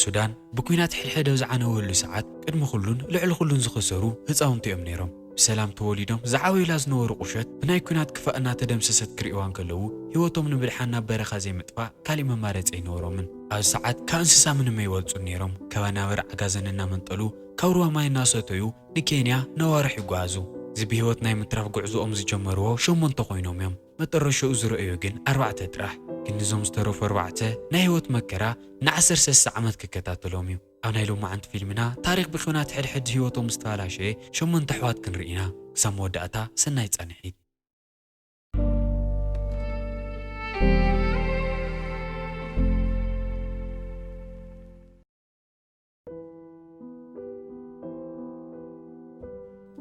ሱዳን ብኲናት ሕድሕድ ኣብ ዝዓነወሉ ሰዓት፣ ቅድሚ ኩሉን ልዕሊ ኩሉን ዝኸሰሩ ህፃውንቲ እዮም ነይሮም። ብሰላም ተወሊዶም ዝዓበዩላ ዝነበሩ ቁሸት ብናይ ኲናት ክፋእ እናተደምሰሰት ክርእይዋ እንከለዉ፣ ህይወቶም ንምድሓን ናብ በረኻ ዘይምጥፋእ ካሊእ መማረፂ ኣይነበሮምን። ኣብ ሰዓት ካብ እንስሳ ምንም ኣይበልፁን ነይሮም። ከባናብር ዓጋዘን እናመንጠሉ ካብ ሩባ ማይ እናሰተዩ ንኬንያ ነዋርሕ ይጓዓዙ። እዚ ብህይወት ናይ ምትራፍ ጉዕዞኦም ዝጀመርዎ ሸሞንተ ኮይኖም እዮም። መጠረሻኡ ዝረኣዩ ግን ኣርባዕተ ጥራሕ። ግን እዞም ዝተረፉ ኣርባዕተ ናይ ህይወት መከራ ንዓሰርተ ሰለስተ ዓመት ክከታተሎም እዩ። ኣብ ናይ ሎማዓንቲ ፊልምና ታሪኽ ብኲናት ሕድሕድ ህይወቶም ዝተባላሸየ ሸሞንተ ኣሕዋት ክንርኢ ኢና። ክሳብ መወዳእታ ሰናይ ጻንሒት።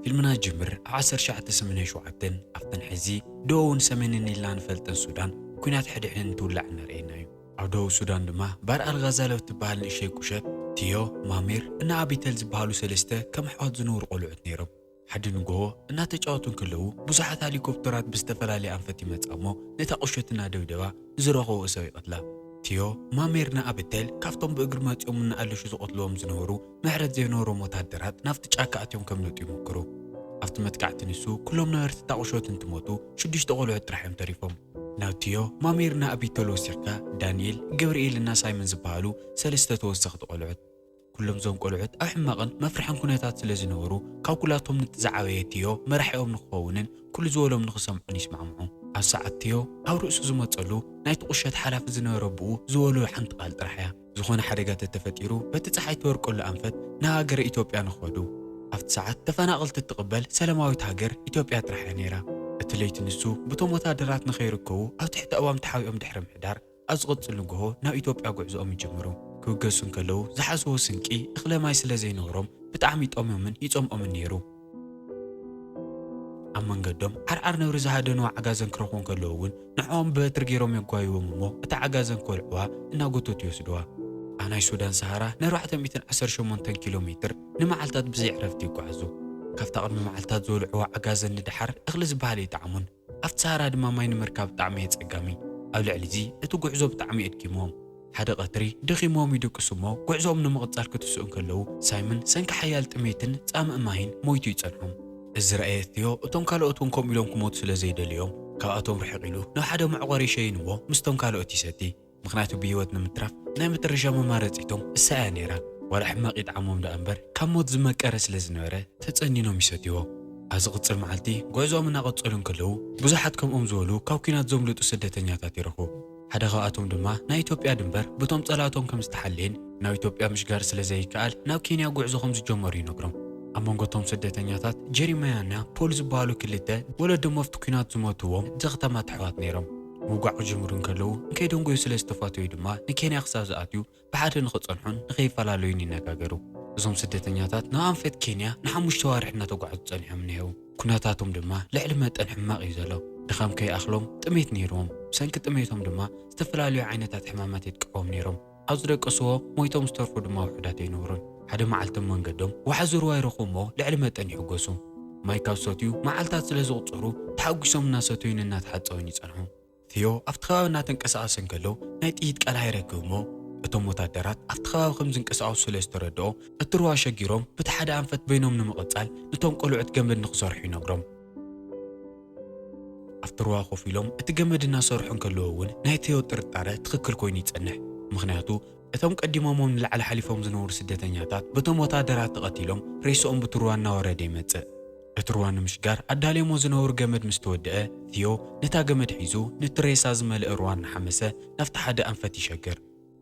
ፊልምና ጅምር ኣብ ዓሰርተ ትሽዓተ ሰማንያን ሸውዓተን ኣብተን ሕዚ ደቡብን ሰሜንን ኢልና ንፈልጠን ሱዳን ኲናት ሕድሕድ እንትውላዕ እናረኣየና እዩ። ኣብ ደቡብ ሱዳን ድማ ባር ኣልጋዛል ኣብ ትበሃል ንእሽተይ ቁሸት ቲዮ፣ ማሜር እና ኣቢተል ዝበሃሉ ሰለስተ ከም ኣሕዋት ዝነብሩ ቆልዑት ነይሮም። ሓደ ንግሆ እናተጫወቱ እንከለዉ ብዙሓት ሄሊኮፕተራት ብዝተፈላለየ ኣንፈት ይመጻ እሞ ነታ ቁሸት እናደብደባ ንዝረኸብኦ ሰብ ይቐትላ። ቲዮ፣ ማሜር ንኣበተል ካብቶም ብእግሪ መጺኦም እናኣለሹ ዝቐትልዎም ዝነበሩ ምሕረት ዘይነበሮም ወታደራት ናብቲ ጫካ ኣትዮም ከምልጡ ይሞክሩ። ኣብቲ መጥቃዕቲ ንሱ ኩሎም ነበርቲ እታ ቁሸት እንትሞቱ ሽዱሽተ ቆልዑት ጥራሕ እዮም ተሪፎም። ናብ ቲዮ፣ ማሜር ንኣቢተል ወሲኽካ ዳንኤል፣ ገብርኤል እና ሳይመን ዝበሃሉ ሰለስተ ተወሰኽቲ ቆልዑት። ኩሎም እዞም ቆልዑት ኣብ ሕማቕን መፍርሕን ኩነታት ስለ ዝነበሩ ካብ ኩላቶም ንቲ ዝዓበየ ቲዮ መራሒኦም ንክኸውንን ኩሉ ዝበሎም ንክሰምዑን ይስማዕምዑ። ኣብ ሰዓት ቲዮ ኣብ ርእሱ ዝመጸሉ ናይቲ ቁሸት ሓላፊ ዝነበረ ኣቦኡ ዝበሎ ሓንቲ ቃል ጥራሕ እያ። ዝኾነ ሓደጋ ተተፈጢሩ በቲ ጸሓይ ትበርቀሉ ኣንፈት ንሃገረ ኢትዮጵያ ንኸዱ። ኣብቲ ሰዓት ተፈናቐልቲ እትቕበል ሰላማዊት ሃገር ኢትዮጵያ ጥራሕ እያ ነይራ። እቲ ለይቲ ንሱ ብቶም ወታደራት ንኸይርከቡ ኣብ ትሕቲ ኣእዋም ተሓቢኦም ድሕሪ ምሕዳር ኣብ ዝቕጽል ንግሆ ናብ ኢትዮጵያ ጉዕዞኦም ይጅምሩ። ክብገሱ እንከለዉ ዝሓዝዎ ስንቂ እኽለ ማይ ስለ ዘይነበሮም ብጣዕሚ ይጠምዮምን ይጸምኦምን ነይሩ። ኣብ መንገዶም ዓርዓር ነብሪ ዝሃደንዋ ዓጋዘን ክረኽቡ እንከለዉ እውን ንዕኦም ብበትሪ ገይሮም የጓይዎም እሞ እታ ዓጋዘን ክበልዕዋ እናጎተቱ ይወስድዋ። ኣብ ናይ ሱዳን ሰሃራ ንኣርባዕተ ሚእትን ዓሰርተ ሸሞንተን ኪሎ ሜትር ንመዓልታት ብዘይ ዕረፍቲ ይጓዓዙ። ካብታ ቅድሚ መዓልታት ዝበልዕዋ ዓጋዘን ንደሓር እኽሊ ዝበሃል ኣይጠዓሙን። ኣብቲ ሰሃራ ድማ ማይ ንምርካብ ብጣዕሚ ኣጸጋሚ። ኣብ ልዕሊ እዚ እቲ ጉዕዞ ብጣዕሚ ኣድኪምዎም። ሓደ ቀትሪ ደኺሞም ይድቅሱ እሞ ጉዕዞኦም ንምቕጻል ክትስኡ እንከለዉ ሳይመን ሰንኪ ሓያል ጥሜትን ጻምእ ማይን ሞይቱ ይጸንሖም። እዚ ዝረኣየ ቲዮ እቶም ካልኦት እውን ከምኡ ኢሎም ክሞቱ ስለ ዘይደልዮም ካብኣቶም ርሕቕ ኢሉ ናብ ሓደ መዕቆሪ ይሸይን እሞ ምስቶም ካልኦት ይሰቲ። ምኽንያቱ ብህይወት ንምትራፍ ናይ መጨረሻ መማረጺቶም እሳ እያ ነይራ። ዋላ ሕማቕ ይጥዓሞም ደኣ እምበር ካብ ሞት ዝመቀረ ስለ ዝነበረ ተጸኒኖም ይሰትይዎ። ኣብ ዝቕጽል መዓልቲ ጉዕዞኦም እናቐጸሉ እንከለዉ ብዙሓት ከምኦም ዝበሉ ካብ ኲናት ዘምልጡ ስደተኛታት ይረኽቡ። ሓደ ካብኣቶም ድማ ናይ ኢትዮጵያ ድንበር ብቶም ጸላእቶም ከም ዝተሓለየን ናብ ኢትዮጵያ ምሽጋር ስለ ዘይከኣል ናብ ኬንያ ጉዕዞ ከም ዝጀመሩ ይነግሮም። ኣብ መንጎ እቶም ስደተኛታት ጀሪማያና ፖል ዝበሃሉ ክልተ ወለዶም ኣብቲ ኲናት ዝሞትዎም ዘኽታማት ኣሕዋት ነይሮም። ምውጋዕ ክጅምሩ እንከለዉ ንከይደንጎዩ ስለ ዝተፈተዩ ድማ ንኬንያ ክሳብ ዝኣትዩ ብሓደ ንኽጸንሑን ንኸይፈላለዩን ይነጋገሩ። እዞም ስደተኛታት ናብ ኣንፈት ኬንያ ንሓሙሽተ ኣዋርሕ እናተጓዕዙ ጸኒሖም እኒሄው። ኩነታቶም ድማ ልዕሊ መጠን ሕማቕ እዩ ዘሎ። ድኻም ከይኣኽሎም ጥሜት ነይርዎም። ብሰንኪ ጥሜቶም ድማ ዝተፈላለዩ ዓይነታት ሕማማት የጥቅዕዎም ነይሮም። ኣብ ዝደቀስዎ ሞይቶም ዝተርፉ ድማ ውሑዳት ኣይነበሩን። ሓደ መዓልቲ ኣብ መንገዶም ዋሕዚ ሩባ ይረኽቡ እሞ ልዕሊ መጠን ይሕጎሱ። ማይ ካብ ሰትዩ መዓልታት ስለ ዝቑጸሩ ተሓጒሶም እናሰተዩን እናተሓጸቡን ይጸንሑ። ቲዮ ኣብቲ ከባቢ እናተንቀሳቐሰ እንከሎ ናይ ጥይት ቃልሃ ይረክብ እሞ እቶም ወታደራት ኣብቲ ከባቢ ከም ዝንቀሳቐሱ ስለ ዝተረድኦ እቲ ሩባ ሸጊሮም በቲ ሓደ ኣንፈት በይኖም ንምቕጻል ንቶም ቆልዑት ገመድ ንኽሰርሑ ይነግሮም። ኣብቲ ሩባ ኮፍ ኢሎም እቲ ገመድ እናሰርሑ እንከለዉ እውን ናይ ቲዮ ጥርጣረ ትኽክል ኮይኑ ይጸንሕ። ምኽንያቱ እቶም ቀዲሞሞም ንላዕሊ ሓሊፎም ዝነበሩ ስደተኛታት በቶም ወታደራት ተቐቲሎም ሬስኦም ብቲ ሩባ እናወረደ ይመጽእ። እቲ ሩባ ንምሽጋር ኣዳልዮሞ ዝነበሩ ገመድ ምስ ተወደአ ቲዮ ነታ ገመድ ሒዙ ነቲ ሬሳ ዝመልአ ሩባ እናሓመሰ ናብቲ ሓደ ኣንፈት ይሸግር።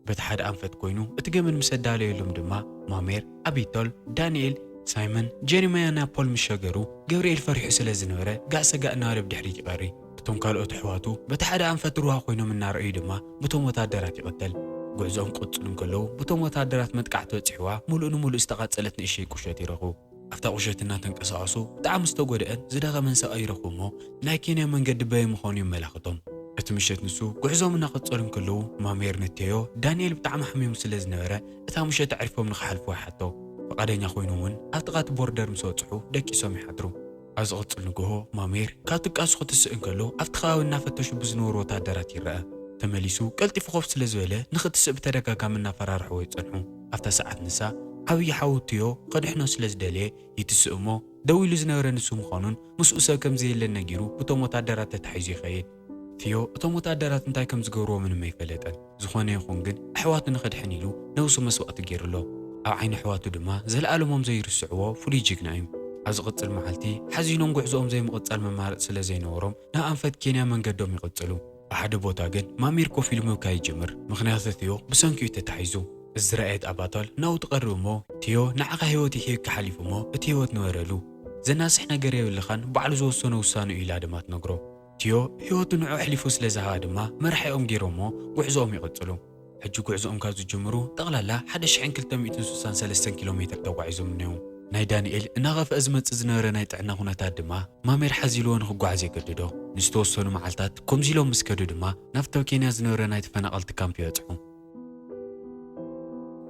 በቲ ሓደ ኣንፈት ኮይኑ እቲ ገመድ ምስ ኣዳለየሎም ድማ ማሜር፣ ኣቢቶል፣ ዳንኤል፣ ሳይመን፣ ጀሪማያ ናብ ፖል ምስ ሸገሩ ገብርኤል ፈሪሑ ስለ ዝነበረ ጋእ ሰጋእ እናበለ ብድሕሪት ይቐሪ። እቶም ካልኦት ኣሕዋቱ በቲ ሓደ ኣንፈት ሩባ ኮይኖም እናረኣዩ ድማ ብቶም ወታደራት ይቕተል። ጉዕዞኦም ክቕጽሉ እንከለዉ ብቶም ወታደራት መጥቃዕቲ በጺሕዋ ምሉእ ንምሉእ ዝተቓጸለት ንእሽተይ ቁሸት ይረኽቡ። ኣብታ ቁሸት እናተንቀሳቐሱ ብጣዕሚ ዝተጎድአን ዝደኸመን ሰብኣይ ይረኽቡ እሞ ናይ ኬንያ መንገዲ በየ ምዃኑ የመላኽቶም። እቲ ምሸት ንሱ ጉዕዞም እናቐጸሉ እንከለዉ ማሜር ንቴዮ ዳንኤል ብጣዕሚ ሓሚሙ ስለ ዝነበረ እታ ምሸት ኣዕሪፎም ንኽሓልፉ ይሓቶ። ፍቓደኛ ኮይኑ እውን ኣብ ጥቓ እቲ ቦርደር ምስ በጽሑ ደቂሶም ይሓድሩ። ኣብ ዝቕጽል ንግሆ ማሜር ካብ ትቃሱ ክትስእ እንከሎ ኣብቲ ከባቢ እናፈተሹ ብዝነበሩ ወታደራት ይረአ። ተመሊሱ ቀልጢፉ ኮፍ ስለ ዝበለ ንኽትስእ ብተደጋጋሚ እናፈራርሕዎ ይጸንሑ። ኣብታ ሰዓት ንሳ ዓብዪ ሓዉ ቲዮ ከድሕኖ ስለ ዝደለየ ይትስእ እሞ፣ ደው ኢሉ ዝነበረ ንሱ ምዃኑን ምስኡ ሰብ ከም ዘየለን ነጊሩ ብቶም ወታደራት ተታሒዙ ይኸይድ። ቲዮ እቶም ወታደራት እንታይ ከም ዝገብርዎ ምንም ኣይፈለጠን። ዝኾነ ይኹን ግን ኣሕዋቱ ንኸድሕን ኢሉ ነብሱ መስዋእቲ ገይሩ ኣሎ። ኣብ ዓይኒ ኣሕዋቱ ድማ ዘለኣለሞም ዘይርስዕዎ ፍሉይ ጅግና እዩ። ኣብ ዝቕጽል መዓልቲ ሓዚኖም ጉዕዞኦም ዘይምቕጻል መማረጺ ስለ ዘይነበሮም ናብ ኣንፈት ኬንያ መንገዶም ይቕጽሉ። ኣብ ሓደ ቦታ ግን ማሚር ኮፍ ኢሉ ምብካይ ይጅምር። ምኽንያቱ ቲዮ ብሰንኪ እዩ ተታሒዙ። እዚ ዝረኣየት ኣባታል ናብኡ ትቐርብ እሞ፣ ቲዮ ንዓኻ ህይወት ይሂብካ ሓሊፉ እሞ እቲ ህይወት ንበረሉ። ዘናስሕ ነገር የብልኻን፣ ባዕሉ ዝወሰኖ ውሳነ እዩ ኢላ ድማ ትነግሮ። ቲዮ ህይወቱ ንዑ ኣሕሊፉ ስለ ዝሃባ ድማ መራሒኦም ገይሮሞ ጉዕዞኦም ይቕጽሉ። ሕጂ ጉዕዞኦም ካብ ዝጅምሩ ጠቕላላ ሓደ ሽሕን ክልተ ሚእትን ስሳን ሰለስተን ኪሎ ሜትር ተጓዒዞም እኒሄው። ናይ ዳንኤል እናኸፍአ ዝመጽእ ዝነበረ ናይ ጥዕና ኩነታት ድማ ማሜር ሓዚልዎ ንኽጓዓዝ የገድዶ። ንዝተወሰኑ መዓልታት ከምዚ ኢሎም ምስ ከዱ ድማ ናብቲ ኣብ ኬንያ ዝነበረ ናይ ተፈናቐልቲ ካምፕ ይበጽሑ።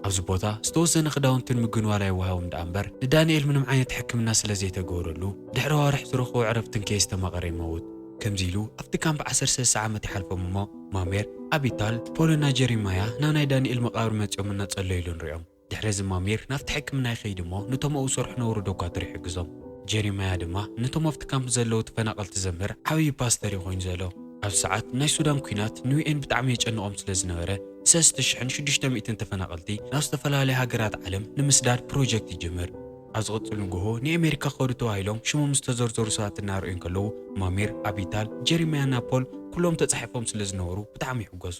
ኣብዚ ቦታ ዝተወሰነ ክዳውንትን ምግብን ዋላ ይወሃቦም ደኣ እምበር ንዳንኤል ምንም ዓይነት ሕክምና ስለ ዘይተገበረሉ ድሕሪ ኣዋርሕ ዝረኽቦ ዕረፍትን ከየስተማቐረ ይመውት። ከምዚ ኢሉ ኣብቲ ካምፕ ዓሰርተ ሰለስተ ዓመት ይሓልፎም እሞ ማሜር፣ ኣቢታል፣ ፖልና ጀሪማያ ናብ ናይ ዳንኤል መቓብር መጺኦም እናጸለዩሉ ንሪኦም። ድሕሪ እዚ ማሜር ናብቲ ሕክምና ይኸይድ እሞ ነቶም ኣብኡ ዝሰርሑ ነበሩ ዶኳትር ይሕግዞም። ጀሪማያ ድማ ነቶም ኣብቲ ካምፕ ዘለዉ ተፈናቐልቲ ዘምህር ዓብዪ ፓስተር እዩ ኮይኑ ዘሎ። ኣብ ሰዓት ናይ ሱዳን ኲናት ንዩኤን ብጣዕሚ የጨንቖም ስለ ዝነበረ ሰለስተ ሽሕን ሽዱሽተ ሚእትን ተፈናቐልቲ ናብ ዝተፈላለያ ሃገራት ዓለም ንምስዳድ ፕሮጀክት ይጅምር። ኣብ ዝቕጽል ንግሆ ንኣሜሪካ ክኸዱ ተባሂሎም ሽሞም ዝተዘርዘሩ ሰባት እናረእዩ እንከለዉ ማሜር፣ ኣቢታል፣ ጀሪማያና ፖል ኩሎም ተጻሒፎም ስለ ዝነበሩ ብጣዕሚ ይሕጎሱ።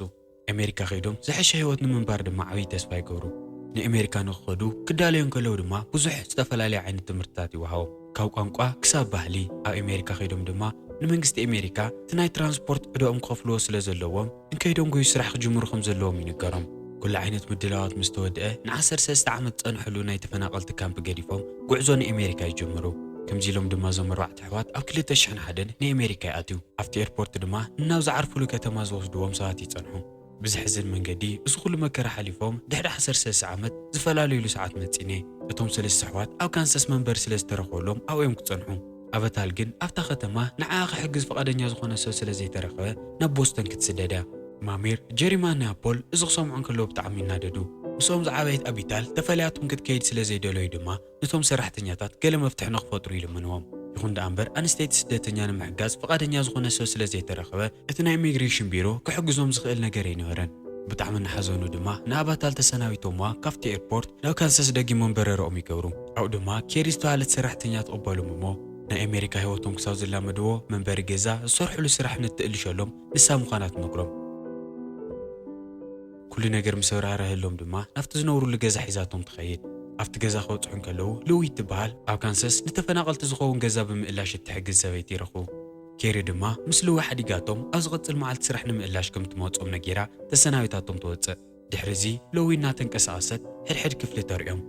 ኣሜሪካ ከይዶም ዝሐሸ ህይወት ንምንባር ድማ ዓብዪ ተስፋ ይገብሩ። ንኣሜሪካ ንክኸዱ ክዳለዩ እንከለዉ ድማ ብዙሕ ዝተፈላለየ ዓይነት ትምህርትታት ይወሃቦም። ካብ ቋንቋ ክሳብ ባህሊ። ኣብ ኣሜሪካ ከይዶም ድማ ንመንግስቲ ኣሜሪካ እቲ ናይ ትራንስፖርት ዕዳኦም ክኸፍልዎ ስለ ዘለዎም እንከይዶም ጎዩ ስራሕ ክጅምሩ ከም ዘለዎም ይንገሮም። ኩሉ ዓይነት ምድላዋት ምስ ተወድአ ንዓሰርተ ሰለስተ ዓመት ዝጸንሐሉ ናይ ተፈናቐልቲ ካምፕ ገዲፎም ጉዕዞ ንኣሜሪካ ይጅምሩ። ከምዚ ኢሎም ድማ እዞም ኣርባዕተ ኣሕዋት ኣብ ክልተ ሽሕን ሓደን ንኣሜሪካ ይኣትዩ። ኣብቲ ኤርፖርት ድማ ንናብ ዝዓርፉሉ ከተማ ዝወስድዎም ሰባት ይጸንሑ። ብዘሕዝን መንገዲ እዚ ኩሉ መከራ ሓሊፎም ድሕሪ ዓሰርተ ሰለስተ ዓመት ዝፈላለዩሉ ሰዓት መጺኔ። እቶም ሰለስተ ኣሕዋት ኣብ ካንሳስ መንበሪ ስለ ዝተረኽበሎም ኣብኡ እዮም ክጸንሑ። ኣበታል ግን ኣብታ ከተማ ንዓኣ ክሕግዝ ፍቓደኛ ዝኾነ ሰብ ስለ ዘይተረኸበ ናብ ቦስተን ክትስደድ እያ። ማሜር፣ ጀሪማና ፖል እዚ ክሰምዑ እንከለዉ ብጣዕሚ ይናደዱ። ምስኦም ዝዓበየት ኣቢታል ተፈልያቶም ክትከይድ ስለ ዘይደለዩ ድማ ነቶም ሰራሕተኛታት ገለ መፍትሒ ንኽፈጥሩ ይልምንዎም። ይኹን ደኣ እምበር ኣንስተይቲ ስደተኛ ንምሕጋዝ ፍቓደኛ ዝኾነ ሰብ ስለ ዘይተረኸበ እቲ ናይ ኢሚግሬሽን ቢሮ ክሕግዞም ዝኽእል ነገር ኣይነበረን። ብጣዕሚ እናሓዘኑ ድማ ንኣባታል ተሰናቢቶምዋ ካብቲ ኤርፖርት ናብ ካንሳስ ደጊሞም በረረኦም ይገብሩ። ኣብኡ ድማ ኬሪ ዝተባሃለት ሰራሕተኛ ትቕበሎም እሞ ናይ ኣሜሪካ ህይወቶም ክሳብ ዝላመድዎ መንበሪ ገዛ ዝሰርሕሉ ስራሕ ንትእልሸሎም ንሳ ምዃና ትነግሮም። ኩሉ ነገር ምስ ኣብራህረህሎም ድማ ናብቲ ዝነብሩሉ ገዛ ሒዛቶም ትኸይድ። ኣብቲ ገዛ ክበጽሑ እንከለዉ ሉዊ ትበሃል ኣብ ካንሳስ ንተፈናቐልቲ ዝኸውን ገዛ ብምእላሽ እትሕግዝ ሰበይቲ ይረኽቡ። ኬሪ ድማ ምስ ሉዊ ሓዲጋቶም ኣብ ዝቐጽል መዓልቲ ስራሕ ንምእላሽ ከም ትመጾም ነጊራ ተሰናቢታቶም ትወጽእ። ድሕሪ እዚ ሎዊ እናተንቀሳቐሰት ሕድሕድ ክፍሊ ተርእዮም።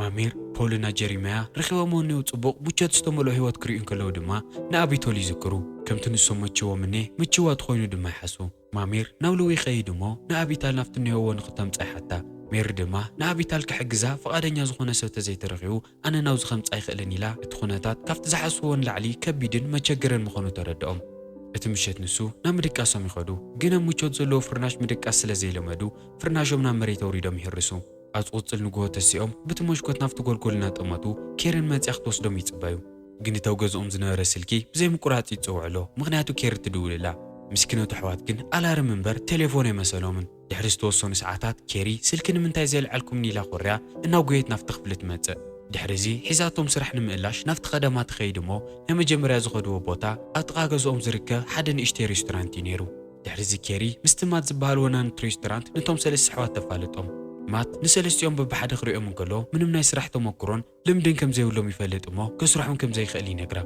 ማሚር፣ ፖልና ጀሪማያ ረኺቦምዎ እኒው ጽቡቕ ምቾት ዝተመልኦ ህይወት ክርእዩ እንከለዉ ድማ ንኣቢቶል ይዝክሩ። ከምቲ ንሶም መችዎም እኔ ምችዋ ትኾይኑ ድማ ይሓስቡ። ማሚር ናብ ሉዊ ይኸይድ እሞ ንኣቢታል ናብቲ እኒሄዎ ንኽተምጻ ይሓታ። ሜሪ ድማ ንኣቢታል ክሕግዛ ፍቓደኛ ዝኾነ ሰብ ተዘይተረኺቡ ኣነ ናብዚ ከምጻ ኣይኽእልን ኢላ እቲ ኩነታት ካብቲ ዝሓስብዎ ንላዕሊ ከቢድን መቸገርን ምዃኑ ተረድኦም። እቲ ምሸት ንሱ ናብ ምድቃሶም ይኸዱ። ግን ኣብ ምቾት ዘለዎ ፍርናሽ ምድቃስ ስለ ዘይለመዱ ፍርናሾም ናብ መሬት ኣውሪዶም ይህርሱ። ኣብ ዝቕጽል ንግሆ ተሲኦም ብቲ መሽኮት ናብቲ ጎልጎል እናጠመቱ ኬርን መጺኣ ክትወስዶም ይጽበዩ። ግን እቲ ኣብ ገዝኦም ዝነበረ ስልኪ ብዘይ ምቁራጽ ይጽውዕ ኣሎ፣ ምኽንያቱ ኬሪ ትድውል ኣላ። ምስኪኖት ኣሕዋት ግን ኣላርም እምበር ቴሌፎን ኣይመሰሎምን። ድሕሪ ዝተወሰኑ ሰዓታት ኬሪ ስልኪ ንምንታይ ዘልዓልኩምኒ ኢላ ኮርያ እናጎየት ናብቲ ክፍሊ ትመጽእ። ድሕሪ እዚ ሒዛቶም ስራሕ ንምእላሽ ናብቲ ከተማ ትኸይድ እሞ ናይ መጀመርያ ዝኸድዎ ቦታ ኣብ ጥቓ ገዝኦም ዝርከብ ሓደ ንእሽተይ ሬስቶራንት እዩ ነይሩ። ድሕሪ እዚ ኬሪ ምስቲ ማት ዝበሃል ወናኒ እቲ ሬስቶራንት ነቶም ሰለስተ ኣሕዋት ተፋልጦም። ማት ንሰለስቲኦም በብሓደ ክርእዮም እንከሎ ምንም ናይ ስራሕ ተመኩሮን ልምድን ከም ዘይብሎም ይፈልጥ እሞ ከስርሖም ከም ዘይኽእል ይነግራ።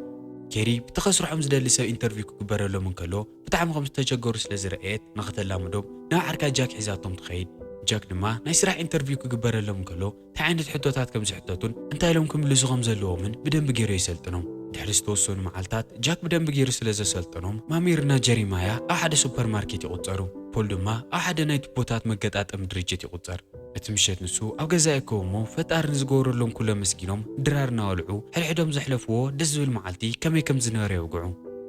ኬሪ ብቲ ከስርሖም ዝደሊ ሰብ ኢንተርቪው ክግበረሎም እንከሎ ብጣዕሚ ከም ዝተቸገሩ ስለ ዝረኣየት ንኽተላምዶም ናብ ዓርካ ጃክ ሒዛቶም ትኸይድ። ጃክ ድማ ናይ ስራሕ ኢንተርቪው ክግበረሎም እንከሎ እንታይ ዓይነት ሕቶታት ከም ዝሕተቱን እንታይ ኢሎም ክምልሱ ከም ዘለዎምን ብደንቢ ገይሩ የሰልጥኖም። ድሕሪ ዝተወሰኑ መዓልታት ጃክ ብደንቢ ገይሩ ስለ ዘሰልጠኖም ማሚርና ጀሪማያ ኣብ ሓደ ሱፐርማርኬት ይቑጸሩ። ፖል ድማ ኣብ ሓደ ናይ ቱቦታት መገጣጠሚ ድርጅት ይቑጸር። እቲ ምሸት ንሱ ኣብ ገዛ ይእከቡ እሞ ፈጣሪ ንዝገበረሎም ኩሉ ኣመስጊኖም ድራር እናበልዑ ሕድሕዶም ዘሕለፍዎ ደስ ዝብል መዓልቲ ከመይ ከም ዝነበረ የውግዑ።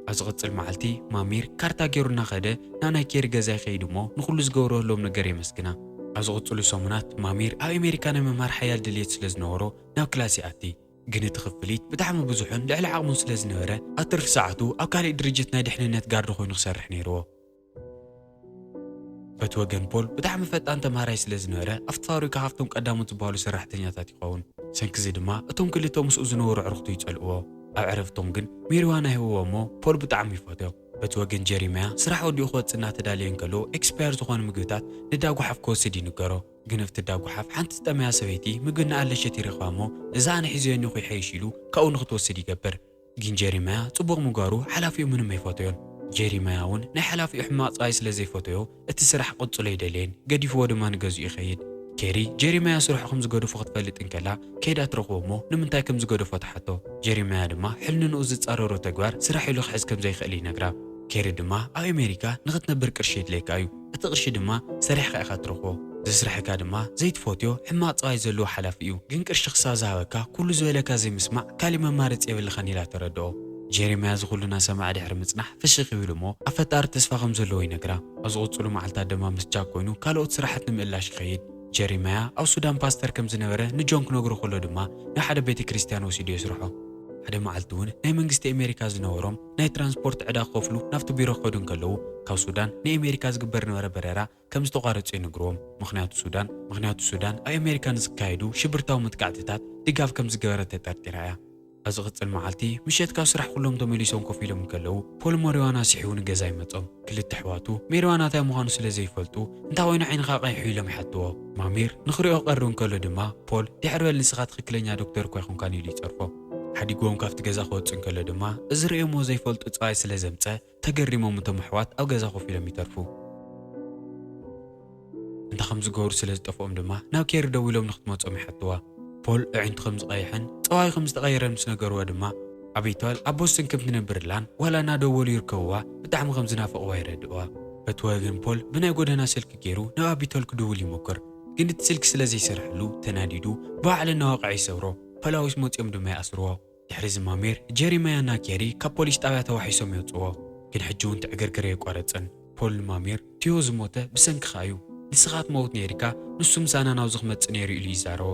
ኣብ ዝቕጽል መዓልቲ ማሚር ካርታ ገይሩ እናኸደ ናብ ናይ ኬሪ ገዛ ይኸይድ እሞ ንኹሉ ዝገብረሎም ነገር የመስግና። ኣብ ዝቕጽሉ ሰሙናት ማሚር ኣብ ኣሜሪካ ናይ ምምሃር ሓያል ድልየት ስለ ዝነበሮ ናብ ክላስ ይኣቲ። ግን እቲ ክፍሊት ብጣዕሚ ብዙሕን ልዕሊ ዓቕሙን ስለ ዝነበረ ኣብ ትርፊ ሰዓቱ ኣብ ካሊእ ድርጅት ናይ ድሕንነት ጋርድ ኮይኑ ክሰርሕ ነይርዎ። በቲ ወገን ፖል ብጣዕሚ ፈጣን ተምሃራይ ስለ ዝነበረ ኣብቲ ፋብሪካ ካብቶም ቀዳሞት ዝበሃሉ ሰራሕተኛታት ይኸውን። ሰንክዚ ድማ እቶም ክልተ ምስኡ ዝነበሩ ኣዕሩኽቱ ይጸልእዎ። ኣብ ዕረፍቶም ግን ሜሪዋና ይህብዎ እሞ ፖል ብጣዕሚ ይፈትዮ። በቲ ወገን ጀሪማያ ስራሕ ወዲኡ ክወጽእ እናተዳለየ እንከሎ ኤክስፓየር ዝኾኑ ምግብታት ንዳ ጓሓፍ ክወስድ ይንገሮ። ግን ኣብቲ ዳ ጓሓፍ ሓንቲ ዝጠመያ ሰበይቲ ምግቢ እናኣለሸት ይረኽባ እሞ እዛ ኣነ ሒዘዮ እኒኹ ይሐይሽ ኢሉ ካብኡ ንክትወስድ ይገብር። ግን ጀሪማያ ጽቡቕ ምግባሩ ሓላፊኡ ምንም ኣይፈተዮን። ጀሪማያ እውን ናይ ሓላፊኡ ሕማቕ ጸባይ ስለ ዘይፈተዮ እቲ ስራሕ ክቕጽሎ ኣይደለየን። ገዲፍዎ ድማ ንገዝኡ ይኸይድ። ኬሪ ጀሪማያ ስርሑ ከም ዝገደፎ ክትፈልጥ እንከላ ከይዳ ትረኽቦ እሞ ንምንታይ ከም ዝገደፎ ትሓቶ። ጀሪማያ ድማ ሕልንኡ ዝጻረሮ ተግባር ስራሕ ኢሉ ክሕዝ ከም ዘይኽእል ይነግራ። ኬሪ ድማ ኣብ ኣሜሪካ ንኽትነብር ቅርሺ የድልየካ እዩ፣ እቲ ቅርሺ ድማ ሰሪሕኻ ኢኻ ትረኽቦ። ዘስርሐካ ድማ ዘይትፈትዮ ሕማቕ ጸባይ ዘለዎ ሓላፊ እዩ። ግን ቅርሺ ክሳብ ዝሃበካ ኩሉ ዝበለካ ዘይምስማዕ ካሊእ መማረጺ የብልኻን ኢላ ተረድኦ። ጀሪማያ እዚ ኩሉ እናሰምዐ ድሕሪ ምጽናሕ ፍሽኽ ይብል እሞ ኣብ ፈጣሪ ተስፋ ከም ዘለዎ ይነግራ። ኣብ ዝቕጽሉ መዓልታት ድማ ምስ ጃክ ኮይኑ ካልኦት ስራሓት ንምእላሽ ይኸይድ። ጀሪማያ ኣብ ሱዳን ፓስተር ከም ዝነበረ ንጆን ክነግሮ ከሎ ድማ ናብ ሓደ ቤተ ክርስቲያን ወሲዱ የስርሖ። ሓደ መዓልቲ እውን ናይ መንግስቲ ኣሜሪካ ዝነበሮም ናይ ትራንስፖርት ዕዳ ክኸፍሉ ናብቲ ቢሮ ክኸዱ እንከለዉ ካብ ሱዳን ንኣሜሪካ ዝግበር ነበረ በረራ ከም ዝተቋረጹ ይነግርዎም። ምኽንያቱ ሱዳን ምኽንያቱ ሱዳን ኣብ ኣሜሪካ ንዝካየዱ ሽብርታዊ መጥቃዕትታት ድጋፍ ከም ዝገበረት ተጠርጢራ እያ። ኣብ ዝቕጽል መዓልቲ ምሸት ካብ ስራሕ ኩሎም ተመሊሶም ኮፍ ኢሎም እንከለዉ ፖል ሞሪዋና ስሒቡ ንገዛ ይመጾም። ክልተ ኣሕዋቱ ሜሪዋና እንታይ ምዃኑ ስለ ዘይፈልጡ እንታይ ኮይኑ ዓይንኻ ቀይሑ ኢሎም ይሓትዎ። ማሚር ንኽሪኦ ቀርብ እንከሎ ድማ ፖል ድሕር በል ንስኻ ትኽክለኛ ዶክተር እኳ ኣይኮንካን ኢሉ ይጸርፎ። ሓዲግዎም ካብቲ ገዛ ክወጽእ እንከሎ ድማ እዚ ርእዮሞ ዘይፈልጡ ጸባይ ስለ ዘምጸ ተገሪሞም እቶም ኣሕዋት ኣብ ገዛ ኮፍ ኢሎም ይተርፉ። እንታይ ከም ዝገብሩ ስለ ዝጠፍኦም ድማ ናብ ኬሪ ደዊሎም ንክትመጾም ይሓትዋ። ፖል ኣዒንቱ ከም ዝቐይሐን ጸባዩ ከም ዝተቐየረን ምስ ነገርዎ ድማ ኣቢቶል ኣብ ቦስተን ከም ትነብር ላን ዋላ እናደወሉ ይርከብዋ ብጣዕሚ ከም ዝናፈቕዋ የረድእዋ። በቲ ወገን ፖል ብናይ ጎደና ስልኪ ገይሩ ናብ ኣቢቶል ክድውል ይሞክር። ግን እቲ ስልኪ ስለ ዘይሰርሐሉ ተናዲዱ ብባዕሉ እናወቕዐ ይሰብሮ። ፖላዊስ መጺኦም ድማ ይኣስርዎ። ድሕሪ እዚ ማሚር ጀሪማያና ኬሪ ካብ ፖሊስ ጣብያ ተዋሒሶም ይወፅዎ። ግን ሕጂ እውን ትዕግርግር የቋረፅን። ፖል ንማሚር ቲዮ ዝሞተ ብሰንክኻ እዩ፣ ንስኻ ትመውት ነይርካ፣ ንሱ ምሳና ናብዚ ክመፅእ ነይሩ ኢሉ ይዛረቦ።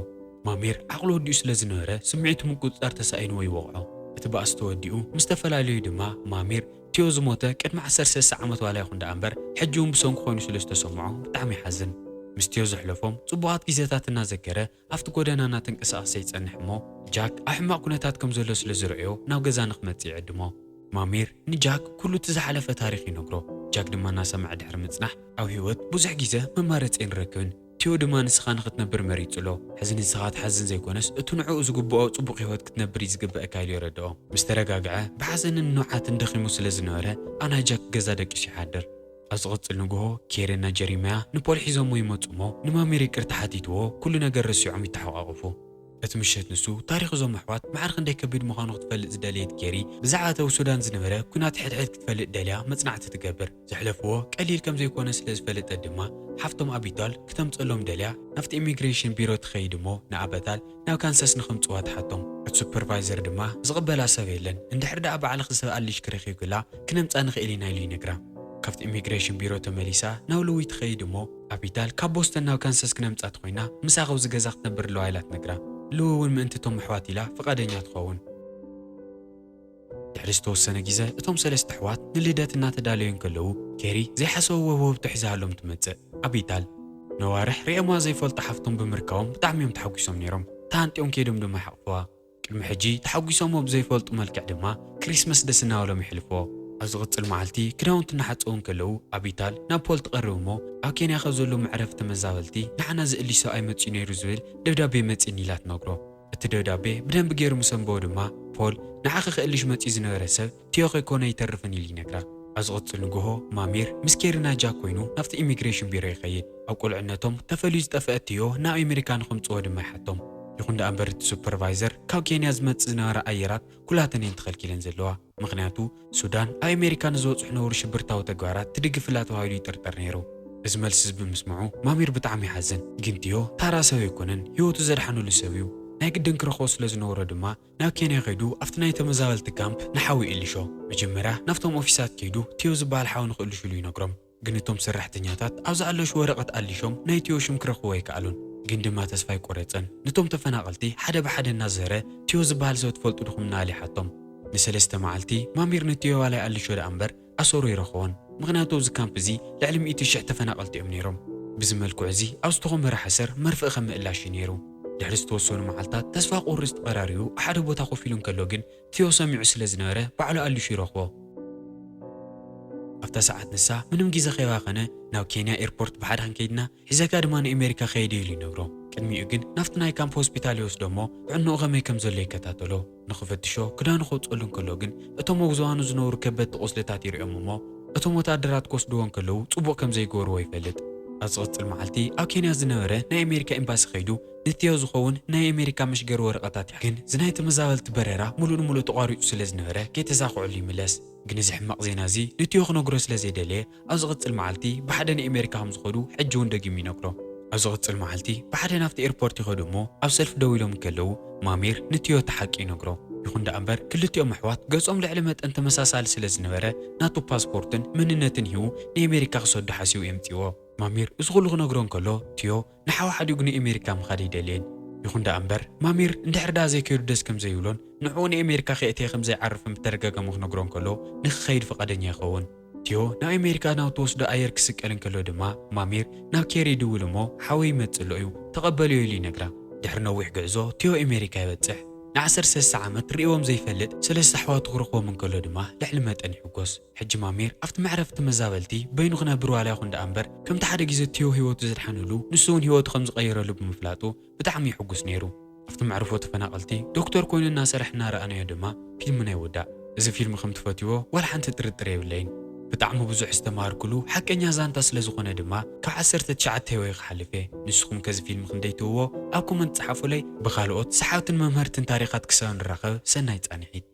ማሚር ዓቕሉ ወዲኡ ስለ ዝነበረ ስምዒቱ ምቁፅፃር ተሳኢንዎ ይወቕዖ። እቲ ባእሲ ተወዲኡ ምስ ተፈላለዩ ድማ ማሚር ቲዮ ዝሞተ ቅድሚ ዓሰርተ ሰለስተ ዓመት ዋላ ይኹን ደኣ እምበር ሕጂ እውን ብሰንኩ ኮይኑ ስለ ዝተሰምዖ ብጣዕሚ ይሓዝን። ምስ ቲዮ ዘሕለፎም ፅቡቓት ግዜታት እናዘከረ ኣብቲ ጎደና እናተንቀሳቐሰ ይጸንሕ እሞ ጃክ ኣብ ሕማቕ ኩነታት ከም ዘሎ ስለ ዝርእዮ ናብ ገዛ ንኽመጽእ ይዕድሞ። ማሚር ንጃክ ኩሉ እቲ ዝሓለፈ ታሪኽ ይነግሮ። ጃክ ድማ እናሰምዐ ድሕሪ ምጽናሕ ኣብ ህይወት ብዙሕ ግዜ መማረጺ ኣይንረክብን። ቲዮ ድማ ንስኻ ንኽትነብር መሪጹ ኣሎ። ሕዚ ንስኻ ትሓዝን ዘይኮነስ እቲ ንዕኡ ዝግብኦ ጽቡቕ ህይወት ክትነብር እዩ ዝግበእካ ኢሉ የረድኦ። ምስ ተረጋግዐ ብሓዘንን ንውዓትን ደኺሙ ስለ ዝነበረ ኣብ ናይ ጃክ ገዛ ደቂሱ ይሓድር። ኣብ ዝቕጽል ንግሆ ኬሪና ጀሪማያ ንፖል ሒዞሞ ይመጹ እሞ ንማሚር ይቅርታ ሓቲትዎ ኩሉ ነገር ረሲዖም ይተሓቋቐፉ። እቲ ምሸት ንሱ ታሪኽ እዞም ኣሕዋት ማዕረ ክንደይ ከቢድ ምዃኑ ክትፈልጥ ዝደለየት ኬሪ ብዛዕባ እቲ ኣብ ሱዳን ዝነበረ ኲናት ሕድሕድ ክትፈልጥ ደልያ መጽናዕቲ ትገብር። ዘሕለፍዎ ቀሊል ከም ዘይኮነ ስለ ዝፈለጠት ድማ ሓፍቶም ኣቢታል ክተምጸሎም ደልያ ናብቲ ኢሚግሬሽን ቢሮ ትኸይድ እሞ ንኣበታል ናብ ካንሳስ ንኸምጽዋ ትሓቶም። እቲ ሱፐርቫይዘር ድማ ዝቕበላ ሰብ የለን፣ እንድሕር ደኣ ባዕልኺ ሰብ ኣሊሽ ክረኺብክላ ክነምጻ ንኽእል ኢና ኢሉ ይነግራ። ካብቲ ኢሚግሬሽን ቢሮ ተመሊሳ ናብ ልዊ ትኸይድ እሞ ኣቢታል ካብ ቦስተን ናብ ካንሳስ ክነምጻት ኮይና ምሳኻ ኣብዚ ገዛ ክትነብር ኣለዋ ኢላ ትነግራ። ልዊ እውን ምእንቲ እቶም ኣሕዋት ኢላ ፍቓደኛ ትኸውን። ድሕሪ ዝተወሰነ ግዜ እቶም ሰለስተ ኣሕዋት ንልደት እናተዳለዩ እንከለዉ ኬሪ ዘይሓሰብዎ ውህብቶ ሒዛሃሎም ትመጽእ። ኣቢታል ነዋርሕ ርእዮምዋ ዘይፈልጡ ሓፍቶም ብምርካቦም ብጣዕሚ እዮም ተሓጒሶም ነይሮም። ተሃንጢኦም ከይዶም ድማ ይሓቕፍዋ። ቅድሚ ሕጂ ተሓጒሶምዎ ብዘይፈልጡ መልክዕ ድማ ክሪስመስ ደስ እናበሎም የሕልፍዎ። ኣብ ዝቕጽል መዓልቲ ክዳውንቲ እናሓጸቡ እንከለዉ ኣቢታል ናብ ፖል ትቐርብ እሞ ኣብ ኬንያ ካብ ዘለዉ መዕረፊ ተመዛበልቲ ንዓና ዝእልሽ ሰብኣይ መጺኡ ነይሩ ዝብል ደብዳቤ መጺእኒ ኢላ ትነግሮ። እቲ ደብዳቤ ብደንቢ ገይሩ ምስ ኣንበቦ ድማ ፖል ንዓኺ ክእልሽ መጺኡ ዝነበረ ሰብ ቲዮ ከይኮነ ኣይተርፍን ኢሉ ይነግራ። ኣብ ዝቕጽል ንግሆ ማሚር ምስ ኬሪና ጃክ ኮይኑ ናብቲ ኢሚግሬሽን ቢሮ ይኸይድ። ኣብ ቁልዕነቶም ተፈልዩ ዝጠፍአ ቲዮ ናብ ኣሜሪካ ንኸምጽዎ ድማ ይሓቶም። ይኹን ደኣ እምበር እቲ ሱፐርቫይዘር ካብ ኬንያ ዝመጽእ ዝነበራ ኣየራት ኩላተን እየን ተኸልኪለን ዘለዋ። ምኽንያቱ ሱዳን ኣብ ኣሜሪካ ንዝበጽሑ ነውሪ ሽብርታዊ ተግባራት ትድግፍላ ተባሂሉ ይጥርጠር ነይሩ። እዚ መልሲ እዚ ብምስምዑ ማሚር ብጣዕሚ ይሓዝን። ግን ቲዮ ታራ ሰብ ኣይኮነን፣ ህይወቱ ዘድሓነሉ ሰብ እዩ። ናይ ግድን ክረኽቦ ስለ ዝነበሮ ድማ ናብ ኬንያ ከይዱ ኣብቲ ናይ ተመዛበልቲ ካምፕ ንሓዉ ይእልሾ። መጀመርያ ናብቶም ኦፊሳት ከይዱ ቲዮ ዝበሃል ሓው ንኽእልሽሉ ይነግሮም። ግን እቶም ሰራሕተኛታት ኣብ ዝኣለሹ ወረቐት ኣሊሾም ናይ ቲዮ ሽም ክረኽብዎ ኣይከኣሉን። ግን ድማ ተስፋ ኣይቆረጸን። ነቶም ተፈናቐልቲ ሓደ ብሓደ እናዘረ፣ "ቲዮ ዝበሃል ሰብ ትፈልጡ ዲኹም?" እናበለ ይሓቶም። ንሰለስተ መዓልቲ ማሚር ንቲዮ ዋላ ይኣልሾ ደኣ እምበር ኣሰሩ ኣይረኸቦን። ምኽንያቱ ኣብዚ ካምፕ እዚ ልዕሊ ሚእቲ ሽሕ ተፈናቐልቲ እዮም ነይሮም። ብዚ መልክዑ እዚ ኣብ ዝተኾመረ ሓሰር መርፍእ ከም ምእላሽ እዩ ነይሩ። ድሕሪ ዝተወሰኑ መዓልታት ተስፋ ክቑርጽ ተቐራሪቡ ኣብ ሓደ ቦታ ኮፍ ኢሉ እንከሎ ግን ቲዮ ሰሚዑ ስለ ዝነበረ ባዕሉ ኣሊሹ ይረኽቦ። ኣብታ ሰዓት ንሳ ምንም ግዜ ከይባኸነ ናብ ኬንያ ኤርፖርት ብሓደ ክንከይድና ሒዘካ ድማ ንኣሜሪካ ከይደ ኢሉ ይነግሮ። ቅድሚኡ ግን ናብቲ ናይ ካምፕ ሆስፒታል ይወስዶ እሞ ጥዕንኡ ከመይ ከም ዘሎ ይከታተሎ። ንኽፈትሾ ክዳኑ ከውፅኣሉ እንከሎ ግን እቶም ኣብ ዝባኑ ዝነብሩ ከበድቲ ቁስልታት ይርእዮም እሞ እቶም ወታደራት ክወስድዎ እንከለዉ ፅቡቕ ከም ዘይገበርዎ ይፈልጥ። ኣብ ዝቕፅል መዓልቲ ኣብ ኬንያ ዝነበረ ናይ ኣሜሪካ ኤምባሲ ከይዱ ንቲዮ ዝኸውን ናይ ኣሜሪካ መሽገሪ ወረቐታት ይሓ-፣ ግን እዚ ናይ ተመዛበልቲ በረራ ሙሉእ ንሙሉእ ተቋሪጹ ስለ ዝነበረ ከይተሳኽዐሉ ይምለስ። ግን እዚ ሕማቕ ዜና እዚ ንቲዮ ክነግሮ ስለ ዘይደለየ ኣብ ዝቕጽል መዓልቲ ብሓደ ንኣሜሪካ ከም ዝኸዱ ሕጂ እውን ደጊሙ ይነግሮ። ኣብ ዝቕጽል መዓልቲ ብሓደ ናብቲ ኤርፖርት ይኸዱ እሞ ኣብ ሰልፊ ደው ኢሎም እንከለዉ ማሚር ንቲዮ እቲ ሓቂ ይነግሮ። ይኹን ደኣ እምበር ክልቲኦም ኣሕዋት ገጾም ልዕሊ መጠን ተመሳሳሊ ስለ ዝነበረ ናቱ ፓስፖርትን መንነትን ሂቡ ንኣሜሪካ ክሰዱ ሓሲቡ የምጽእዎ። ማሚር እዚ ኩሉ ክነግሮ እንከሎ ቲዮ ንሓው ሓዲጉ ንኣሜሪካ ምኻድ ኣይደልየን። ይኹን ደኣ እምበር ማሚር እንድሕር ደኣ ዘይከይዱ ደስ ከም ዘይብሎን ንዕኡ ንኣሜሪካ ከየእተየ ከም ዘይዓርፍን ብተደጋጋሚ ክነግሮ እንከሎ ንክኸይድ ፍቓደኛ ይኸውን። ቲዮ ናብ ኣሜሪካ ናብ ትወስዶ ኣየር ክስቀል እንከሎ ድማ ማሚር ናብ ኬሪ ይድውል እሞ ሓወይ ይመጽእ ኣሎ እዩ ተቐበልዮ ኢሉ ይነግራ። ድሕሪ ነዊሕ ጉዕዞ ቲዮ ኣሜሪካ ይበጽሕ። ን ዓሰርተ ሰለስተ ዓመት ርእይዎም ዘይፈልጥ ሰለስተ ኣሕዋቱ ክረኽቦም እንከሎ ድማ ልዕሊ መጠን ይሕጎስ። ሕጂ ማሚር ኣብቲ መዕረፊ ተመዛበልቲ በይኑ ክነብር ዋላ ይኹን ደኣ እምበር ከምቲ ሓደ ግዜ ቲዮ ህይወቱ ዘድሓነሉ ንሱ እውን ህይወቱ ከም ዝቐየረሉ ብምፍላጡ ብጣዕሚ ይሕጉስ ነይሩ። ኣብቲ መዕርፎ ተፈናቐልቲ ዶክተር ኮይኑ እናሰርሐ እናረኣናዮ ድማ ፊልምና ይውዳእ። እዚ ፊልም ከም ትፈትይዎ ዋላ ሓንቲ ጥርጥር የብለይን። ብጣዕሚ ብዙሕ ዝተምሃርኩሉ ሓቀኛ ዛንታ ስለ ዝኾነ ድማ ካብ ዓሰርተ ትሽዓተ ህይወይ ክሓልፍ እየ። ንስኹም ከዚ ፊልም ክንደይ ትህብዎ ኣብ ኮመንት ጸሓፉለይ። ብኻልኦት ሰሓብትን መምሃርትን ታሪኻት ክሳብ ንራኸብ ሰናይ ጻንሒት።